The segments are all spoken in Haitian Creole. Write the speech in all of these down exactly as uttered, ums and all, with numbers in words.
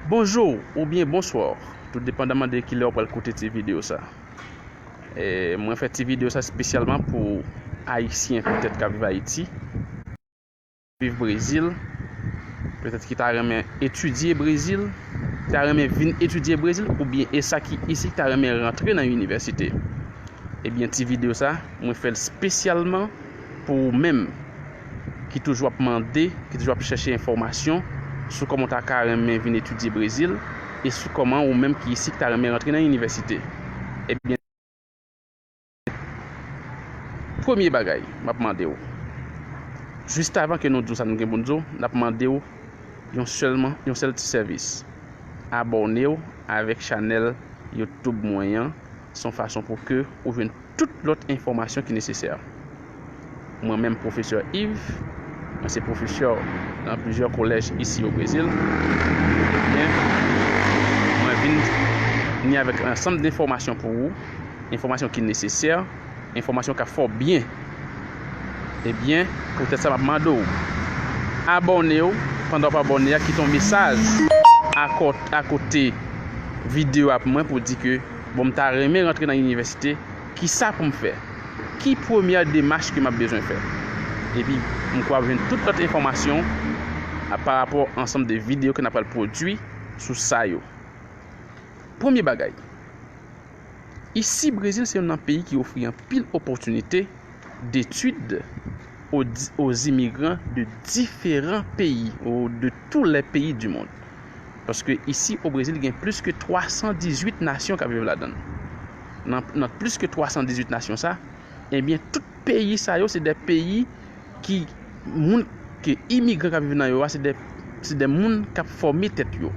Bonjou oubyen bonswa, tou depandaman de kilè w pral koute ti videyo sa. E, mwen fè ti videyo sa espesyalman pou Ayisyen petèt k ap viv Ayiti, viv Brezil, petèt ki ta renmen etidye Brezil, ki ta renmen vin etidye Brezil, oubyen e sa ki isi ki ta renmen rantre nan inivèsite. Ebyen, ti videyo sa, mwen fè l espesyalman pou ou menm ki toujou ap mande, ki toujou ap chèche enfòmasyon sou kòman w ta ka renmen vin etidye Brezil e sou kòman ou menm ki isi ki ta renmen rantre nan inivèsite. Ebyen, premye bagay m ap mande w, jis avan ke nou di w sa nou gen pou n di w, n ap mande w yon sèlman, yon sèl ti sèvis. Abòne w avèk chanèl YouTube mwen an, se yon fason pou ke ou jwenn tout lòt enfòmasyon ki nesesè. Mwen menm, pwofesè Yves, mwen se pwofesè nan plizyè kolèj isi o Brezil. Ebyen, mwen vin ni avèk ansanm de enfòmasyon pou ou, enfòmasyon ki nesesè, enfòmasyon k ap fè w byen. Ebyen, poutèt sa, m ap mande w abòne w. Pandan w ap abòne a, kite yon mesaj akò-, akote videyo a pou mwen pou di ke, bon, m ta renmen rantre nan inivèsite, kisa pou m fè? Ki premyè demach ke m ap bezwen fè? Epi, m kwè w ap jwenn tout lòt enfòmasyon a, pa rapò ansanm de videyo ke n ap pral pwodui sou sa yo. Premye bagay, isi Brezil se youn nan peyi ki ofri anpil opòtinite d'études aux, aux immigrants de différents pays ou de tous les pays du monde. Paske isi o Brezil gen plis ke twa san dizuit nasyon k ap viv ladan l. Nan, nan plis ke twa san dizuit nasyon sa, ebyen, tout peyi sa yo se de peyi ki moun ke imigran k ap viv nan yo a, se de, se de moun k ap fòme tèt yo.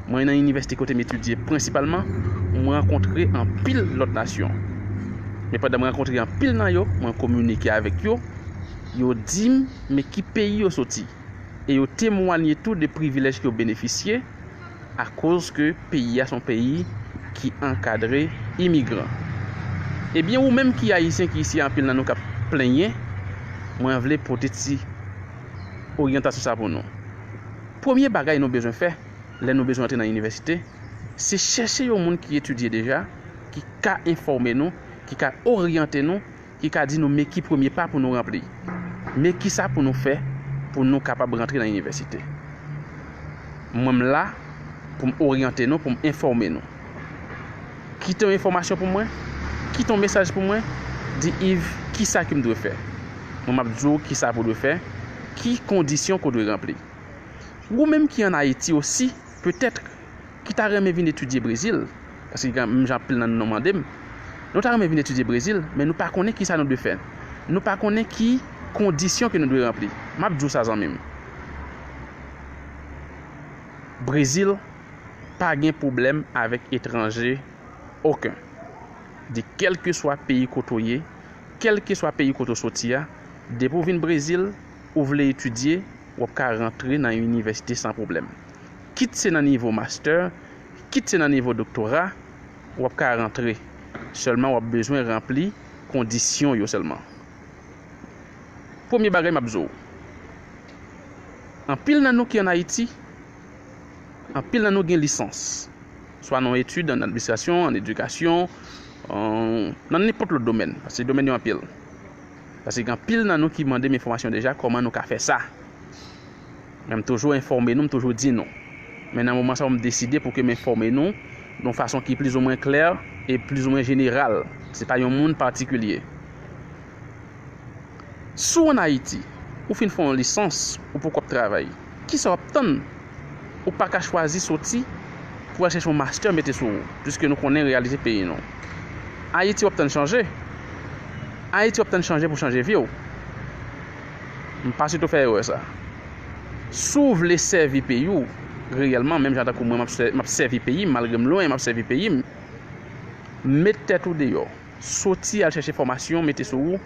Mwen nan inivèsite kote m etidye prensipalman, mwen rankontre anpil lòt nasyon. Men pandan mwen rankontre anpil nan yo, mwen kominike avèk yo, yo di m men ki peyi yo soti. E yo temwanye tou de privilèj ke yo benefisye, akoz ke peyi a se yon peyi ki ankadre imigran. Ebyen, ou menm ki ayisyen ki isi a, anpil nan nou k ap plenyen, mwen vle pote ti oryantasyon sa pou nou. Premye bagay nou bezwen fè lè nou bezwen antre nan inivèsite, se chèche yon moun ki etidye deja, ki ka enfòme nou, ki ka oryante nou, ki ka di nou men ki premye pa pou nou ranpli. Men kisa pou nou fè pou nou kapab rantre nan inivèsite. Mwen, m la pou m oryante nou, pou m enfòme nou. Kite yon enfòmasyon pou mwen, kite yon mesaj pou mwen, di, Yves, kisa ke m dwe fè? Mwen, m ap di w kisa pou w dwe fè, ki kondisyon ke w dwe ranpli. Ou menm ki ann Ayiti osi, petèt ki ta renmen vin etidye Brezil, paske gen, menm jan anpil nan nou mande m, nou ta renmen vin etidye Brezil, men nou pa konnen kisa nou dwe fè. Nou pa konnen ki kondisyon ke nou dwe ranpli. M ap di w sa, zanmi m. Brezil pa gen pwoblèm avèk etranje okenn. De kèlkeswa peyi kote w ye, kèlkeswa peyi kote w soti a, depi w vin Brezil, ou vle etidye, w ap ka rantre nan yon inivèsite san pwoblèm. Kit se nan nivo mastè, kit se nan nivo doktora, w ap ka rantre. Sèlman w ap bezwen ranpli kondisyon yo sèlman. Premye bagay m ap di w, anpil nan nou ki ann Ayiti, anpil nan nou gen lisans, swa nan etid, an administrasyon, an edikasyon, an, nan nenpòt lòt domèn, paske domèn yo anpil. Paske gen anpil nan nou ki mande m enfòmasyon deja, kòman nou ka fè sa. Men m toujou enfòme nou, m toujou di nou. Men nan moman sa, m deside pou ke m enfòme nou yon fason ki plizoumwen klè e plizoumwen jeneral. Se pa yon moun patikilye. Si w ann Ayiti, ou fin fè yon lisans, ou poko ap travay, kisa w ap tann? Ou pa ka chwazi soti pou al chèche yon mastè mete sou ou, piske nou konnen reyalite peyi nou. Ayiti w ap tann chanje. Ayiti w ap tann chanje pou chanje vi w. M pa swete w fè erè sa. Si w vle sèvi peyi w reyèlman, menm jan tankou mwen, m ap sè-, m ap sèvi peyi m, malgre m lwen, m ap sèvi peyi m, met tèt ou deyò. Soti al chèche fòmasyon, mete sou ou.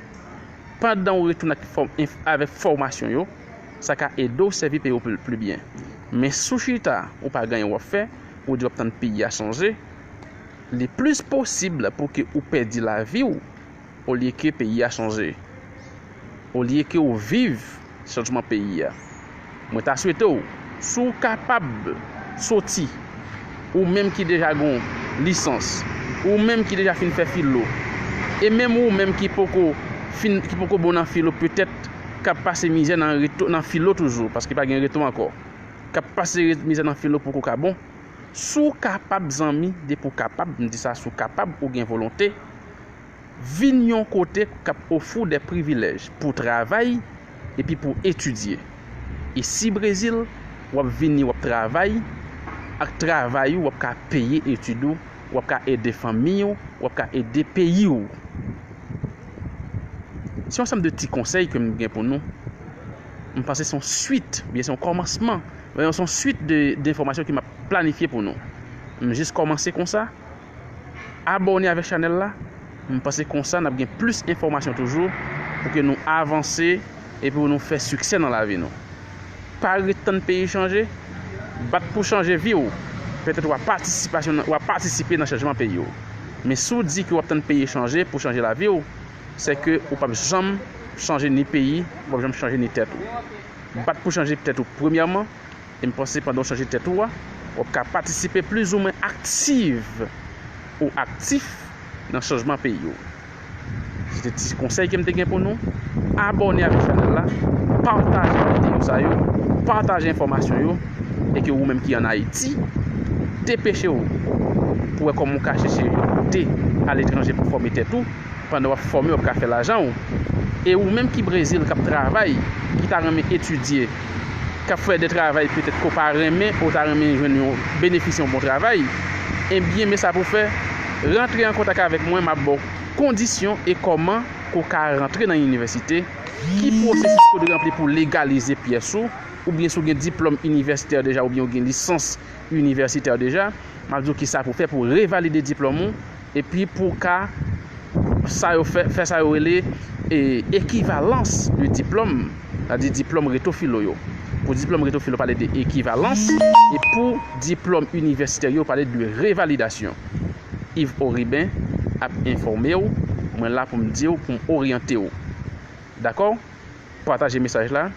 Pandan w retounen ak fò-, enf-, avèk fòmasyon yo, sa ka ede w sèvi peyi w pli, pli byen. Men si w chita, ou pa gen anyen w ap fè, ou di w ap tann peyi a chanje, li plis posib pou ke ou pèdi lavi w, olye ke peyi a chanje. Olye ke w viv chanjman peyi a. Mwen ta swete w, si w kapab soti, ou menm ki deja gen yon lisans, ou menm ki deja fin fè filo, e menm ou menm ki poko fin, ki poko bon nan filo, petèt k ap pase mizè nan reto, nan filo toujou, paske pa gen reto ankò, k ap pase re-, mizè nan filo poko ka bon. Si w kapab, zanmi, depi w kapab, m di sa, si w kapab, ou gen volonte, vin yon kote k ap ofri w de privilèj pou w travay epi pou w etidye. Isi Brezil, w ap vini, w ap travay, ak travay ou, w ap ka peye etid ou, w ap ka ede fanmi w, w ap ka ede peyi w. Se yon sanm de ti konsèy ke m gen pou nou. M panse se yon swit, oubyen se yon kòmansman, oubyen se yon swit de, de enfòmasyon ke m ap planifye pou nou. M jis kòmanse konsa. Abòne avèk chanèl la. M panse konsa n ap gen plis enfòmasyon toujou pou ke nou avanse epi pou nou fè siksè nan lavi nou. Pa ret tann peyi chanje. Bat pou chanje vi w. Petèt w ap patisipasyon nan, w ap patisipe nan chanjman peyi w. Men si w di ke w ap tann peyi chanje pou chanje lavi w, se ke ou p ap janm chanje ni peyi, ou p ap janm chanje ni tèt ou. Bat pou chanje tèt ou premyèman, e m panse pandan w chanje tèt ou a, w ap ka patisipe plizoumwen aktiv ou aktif nan chanjman peyi w. Se te ti konsèy ke m te gen pou nou. Abòne avèk chanèl la, pataje videyo sa yo, pataje enfòmasyon yo, e ke ou menm ki ann Ayiti, depeche w pou wè kòman w ka chèche yon kote aletranje pou fòme tèt ou, pandan w ap fòme, w ap ka fè lajan w. E ou menm ki Brezil, k ap travay, ki ta renmen etidye, k ap fè de travay petèt ke w pa renmen, ou ta renmen jwenn yon benefis yon bon travay, ebyen, men sa pou fè, rantre an kontak avèk mwen, m ap ba w kondisyon e kòman ke w ka rantre nan inivèsite, ki pwosesis ke w dwe ranpli pou legalize pyès ou, oubyen si w gen diplòm inivèsitè deja, oubyen w gen lisans inivèsitè deja, m ap di w kisa pou fè pou revalide diplòm ou, epi pou w ka sa yo fè, fè sa yo rele, e, équivalence de diplôme, sa di diplòm reto filo yo. Pou diplòm reto filo pale de équivalence, e pou diplòm inivèsitè yo pale de revalidasyon. Yves Auribin ap enfòme w, mwen la pou m di w, pou m oryante w. Dakò? Pataje mesaj la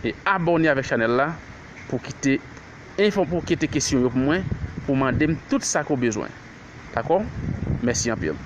e abòne avèk chanèl la pou kite enfò-, pou kite kesyon yo pou mwen, pou mande m tout sa ke w bezwen. Dakò? Mèsi anpil.